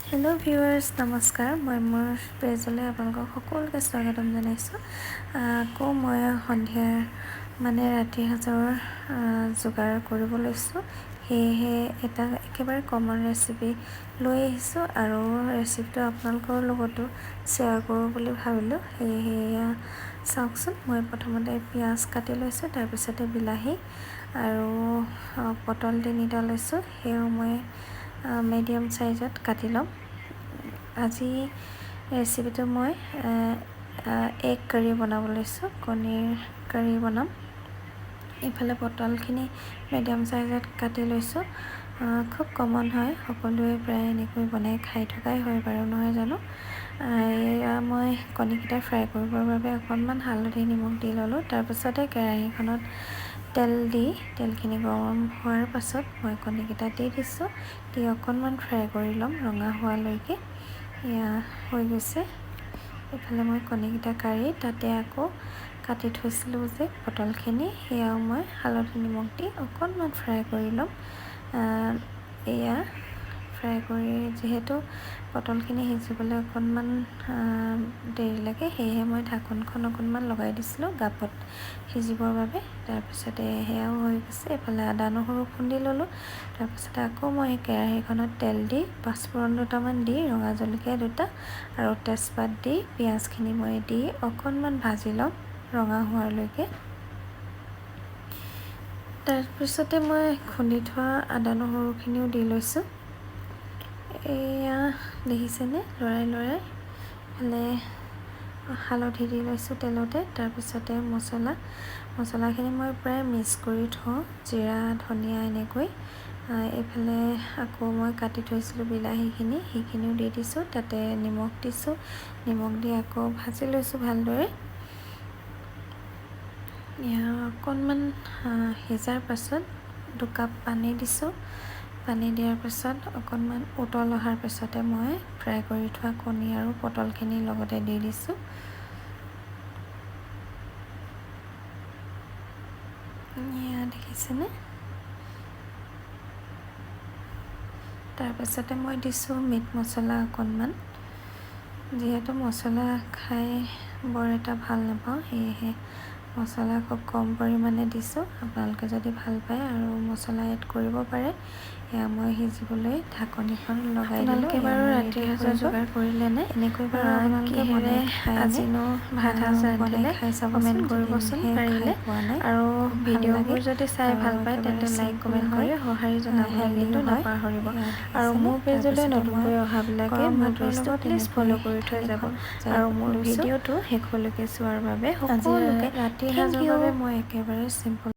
Hello' viewers, নমস্কাৰ। মই মোৰ পেজলৈ আপোনালোকক সকলোকে স্বাগতম জনাইছোঁ। আকৌ মই সন্ধিয়াৰ মানে ৰাতিৰ সাজৰ যোগাৰ কৰিব লৈছোঁ। সেয়েহে এটা একেবাৰে কমন ৰেচিপি লৈ আহিছোঁ আৰু ৰেচিপিটো আপোনালোকৰ লগতো শ্বেয়াৰ কৰোঁ বুলি ভাবিলোঁ। সেয়েহে এয়া চাওকচোন, মই প্ৰথমতে পিঁয়াজ কাটি লৈছোঁ, তাৰপিছতে বিলাহী আৰু পটল তিনিটা লৈছোঁ। সেয়াও মই মিডিয়াম চাইজত কাটি ল'ম। আজি ৰেচিপিটো মই এগ কাৰী বনাব লৈছোঁ, কণীৰ কাৰী বনাম। ইফালে পটলখিনি মিডিয়াম চাইজত কাটি লৈছোঁ। খুব কমন হয়, সকলোৱে প্ৰায় এনেকৈ বনাই খাই থকাই হয় বাৰু, নহয় জানো? এয়া মই কণীকেইটা ফ্ৰাই কৰিবৰ বাবে অকণমান হালধি নিমখ দি ল'লোঁ। তাৰপিছতে কেৰাহীখনত তেল দি তেলখিনি গৰম হোৱাৰ পাছত মই কণীকেইটা দি দিছোঁ। দি অকণমান ফ্ৰাই কৰি ল'ম ৰঙা হোৱালৈকে। এয়া হৈ গৈছে। এইফালে মই কণীকেইটা কাঢ়ি তাতে আকৌ কাটি থৈছিলোঁ যে পটলখিনি, সেয়াও মই হালধি নিমখ দি অকণমান ফ্ৰাই কৰি ল'ম। এয়া ফ্ৰাই কৰি, যিহেতু পটলখিনি সিজিবলৈ অকণমান দেৰি লাগে, সেয়েহে মই ঢাকোনখন অকণমান লগাই দিছিলোঁ গাপত সিজিবৰ বাবে। তাৰপিছতে সেয়াও হৈ গৈছে। এইফালে আদা নহৰু খুন্দি ল'লোঁ। তাৰপিছতে আকৌ মই কেৰাহীখনত তেল দি পাঁচফোৰণ দুটামান দি, ৰঙা জলকীয়া দুটা আৰু তেজপাত দি, পিঁয়াজখিনি মই দি অকণমান ভাজি ল'ম ৰঙা হোৱালৈকে। তাৰপিছতে মই খুন্দি থোৱা আদা নহৰুখিনিও দি লৈছোঁ। এয়া দেখিছেনে, লৰাই লৰাই ইফালে হালধি দি লৈছোঁ তেলতে। তাৰপিছতে মছলাখিনি মই প্ৰায় মিক্স কৰি থওঁ, জিৰা ধনিয়া এনেকৈ। এইফালে আকৌ মই কাটি থৈছিলোঁ বিলাহীখিনি, সেইখিনিও দি দিছোঁ। তাতে নিমখ দিছোঁ। নিমখ দি আকৌ ভাজি লৈছোঁ ভালদৰে। এয়া অকণমান সিজাৰ পাছত 2 কাপ পানী দিছোঁ। পানী দিয়াৰ পাছত অকণমান উতল অহাৰ পিছতে মই ফ্ৰাই কৰি থোৱা কণী আৰু পটলখিনি লগতে দি দিছোঁ। এয়া দেখিছেনে? তাৰপাছতে মই দিছোঁ মিট মছলা অকণমান। যিহেতু মছলা খাই বৰ এটা ভাল নাপাওঁ, সেয়েহে মছলা খুব কম পৰিমাণে দিছোঁ। আপোনালোকে যদি ভাল পায় আৰু মছলা এড কৰিব পাৰে। এয়া মই সিজিবলৈ ঢাকনিখন লগাই দিলোঁ। আপোনালোকে বাৰু ৰাতিৰ সাজৰ যোগাৰ কৰিলেনে? এনেকৈ বাৰু আপোনালোকে কিহেৰে বনাই খায়নে? আজিনো ভাত সাজ বনাই ৰান্ধিলে? খাই চাবচোন কমেণ্ট কৰিবচোন যদিহে খাই পাৰিলে। পোৱা নাই। আৰু খুব ভাল লাগে ভিডিঅ'বোৰ যদি চাই আৰু ভাল পায় একেবাৰে তেন্তে লাইক, চিম্পুল কমেণ্ট হয়, কৰি সঁহাৰি জনাবলৈ হেল্ডিও কিন্তু হয়। নাপাহৰিব। এয়া আৰু দেখিছেনে? মোৰ পেজলৈ তাৰপিছতে মই নতুনকৈ অহাবিলাকে গৰম মোৰ ভাতৰ পেজটো লগত প্লিজ এনেকৈ ফ'ল' কৰি থৈ যাব। থালিখন সজাই আৰু মোৰ লৈছোঁ। ভিডিঅ'টো শেষলৈকে চোৱাৰ বাবে আজি সকলোকে ৰাতিৰ thank সাজৰ ইউ। বাবে মই একেবাৰে চিম্পুল